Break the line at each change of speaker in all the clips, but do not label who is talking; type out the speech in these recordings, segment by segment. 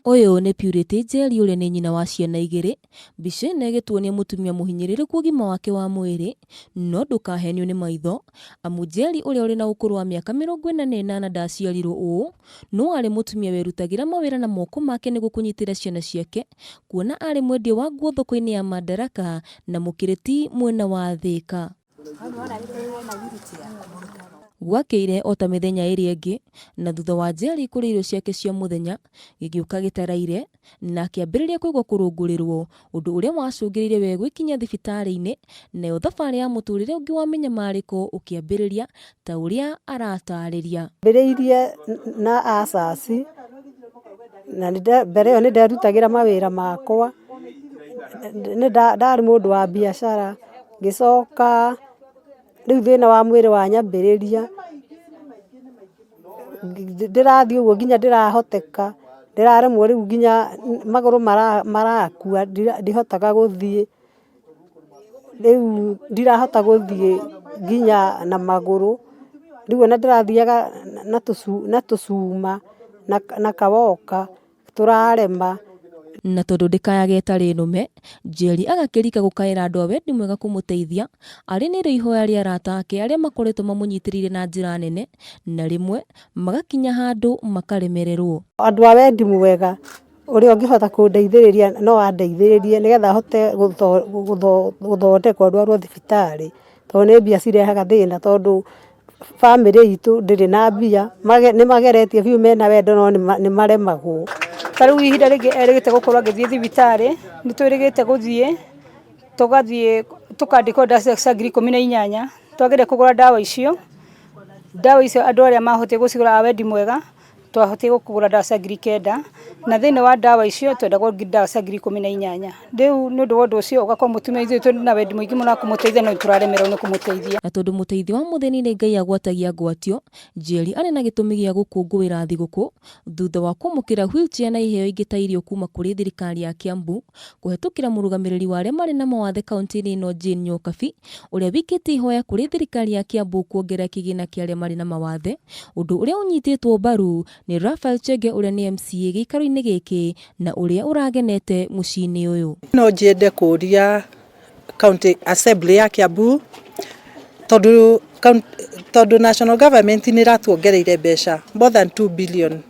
Ũyũ nĩ Purity Njeri ũrĩa nĩ nyina wa ciana igĩrĩ. Mbica ĩno ĩgĩtuonia mũtumia mũhinyĩrĩrĩku ũgima wake wa mwĩrĩ, no ndũkahenio nĩ maitho, amu Njeri ũrĩa ũrĩ na ũkũrũ wa mĩaka 48 ndaciarirwo ũũ, no arĩ mũtumia werutagĩra mawĩra na moko make nĩguo kũnyitĩrĩra ciana ciake, kuona arĩ mwendia wa nguo thoko-inĩ ya Madaraka na Mũkĩrĩti mwena wa Thĩka. Gwakĩire o ta mĩthenya ĩrĩa ĩngĩ, na thutha wa Njeri kũrĩa irio ciake cia mũthenya, gĩgĩũka gĩtaraire, na akĩambĩrĩria kũigua kũrũngũrĩrwo, ũndũ ũrĩa wacũngĩrĩirie we gwĩkinyia thibitarĩ-inĩ, nayo thabarĩ ya mũtũrĩre ũngĩ wa mĩnyamarĩko ũkĩambĩrĩria ta ũrĩa aratarĩria.
Mbĩrĩirie na ulcers na mbere ĩyo nĩ nderutagĩra mawĩra makwa, nĩ ndarĩ mũndũ wa biacara. Ngĩcoka rĩu thĩna wa mwĩrĩ wanyambĩrĩria, ndĩrathiĩ ũguo nginya ndĩrahoteka, ndĩraremwo rĩu nginya magũrũ marakua ndihotaga gũthiĩ, rĩu ndirahota gũthiĩ nginya na magũrũ, rĩu ona ndĩrathiaga na tũcuma na ka walker. Tũrarema.
Na tondũ ndĩkayaga ĩtarĩ nũme, Njeri agakĩrika gũkaĩra andũ a wendi mwega kũmũteithia, arĩ nĩrĩo ihoya rĩa arata ake arĩa makoretwo mamũnyitĩrĩire na njĩra nene, na rĩmwe magakinya handũ makaremererwo.
Andũ a wendi mwega, ũrĩa ũngĩhota kũndeithĩrĩria no andeithĩrĩrie nĩgetha hote gũthondekwo ndwarwo thibitarĩ, tondũ nĩ mbia cirehaga thĩna tondũ bamĩrĩ itũ ndĩrĩ na mbia, nĩ mageretie biũ mena wendo no nĩ maremagwo.
Ta rĩu ihinda rĩngĩ erĩgĩte gũkorwo agĩthiĩ thibitarĩ, nĩ twĩrĩgĩte gũthiĩ, tũgathiĩ tũkandĩkwo ndawa cia 18,000, twageria kũgũra ndawa icio, ndawa icio andũ arĩa mahotire gũcigũra a wendi mwega, twahotire kũgũra ndawa cia 9,000 na thĩinĩ wa ndawa icio twendagwo ndawa cia 18,000. Rĩu nĩ ũndũ wa ũndũ ũcio ũgakorwo mũtumia ithuĩ twĩ na wendi mũingĩ mũno wa kũmũteithia no nĩ tũraremererwo nĩ kũmũteithia.
Na tondũ mũteithia wa mũthĩni nĩ Ngai agwatagia ngwatio, Njeri arĩ na gĩtũmi gĩa gũkũngũĩra thigũkũ thutha wa kwamũkĩra wheelchair na iheo ingĩ ta irio kuma kũrĩ thirikari ya Kiambu kũhetũkĩra mũrũgamĩrĩri wa arĩa marĩ na mawathe kauntĩ-inĩ ĩno Jane Nyokabi ũrĩa wĩkĩtie ihoya kũrĩ thirikari ya Kiambu kuongerera kĩgĩna kĩa arĩa marĩ na mawathe, ũndũ ũrĩa ũnyitĩtwo mbaru nĩ Raphael Chege ũrĩa nĩ MCA gĩikaro-inĩ gĩkĩ na ũrĩa ũragenete mũciĩ-inĩ ũyũ.
No njende kũria county assembly ya Kiambu tondũ tondũ national government nĩ ĩratuongereire mbeca more than 2 billion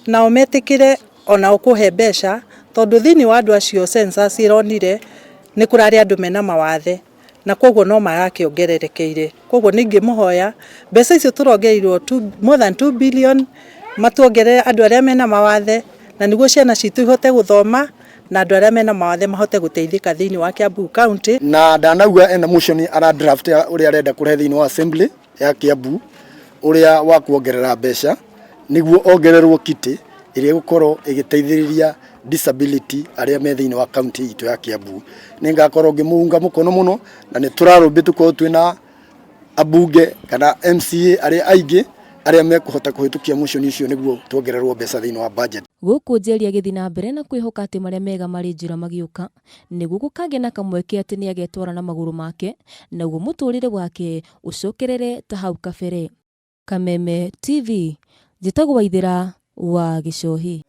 nao metĩkĩre onao kũhe mbeca tondũ thĩinĩ wa andũ acio census ĩronire nĩ kũrarĩ andũ mena mawathe na koguo no marakĩongererekeire. Koguo nĩ ingĩmũhoya mbeca icio tũrongereirwo more than 2 billion matuongerere andũ arĩa mena mawathe na nĩguo ciana citũ ihote gũthoma na andũ arĩa mena mawathe mahote gũteithĩka thĩinĩ wa Kiambu County.
Na ndanauga ena motion ara draft ũrĩa arenda kũrehe thĩinĩ wa assembly ya Kiambu ũrĩa wa kuongerera mbeca nĩguo ongererwo kitty ĩrĩa ĩgũkorwo ĩgĩteithĩrĩria disability arĩa me thĩinĩ wa county itũ ya Kiambu. Nĩ ngakorwo ngĩmũunga mũkono mũno na nĩ tũrarũmbĩ tũkorwo twĩna ambunge kana MCA arĩa aingĩ arĩa mekũhota kũhĩtũkia motion ũcio nĩguo tuongererwo mbeca thĩinĩ wa budget.
Gũkũ Njeri agĩthiĩ na mbere na kwĩhoka atĩ marĩa mega marĩ njĩra magĩũka, nĩguo gũkagĩa na kamweke atĩ nĩagetwara na magũrũ make, naguo mũtũrĩre wake ũcokerere ta hau kabere. Kameme TV, njĩtagwo Waithĩra wa Gĩcohi.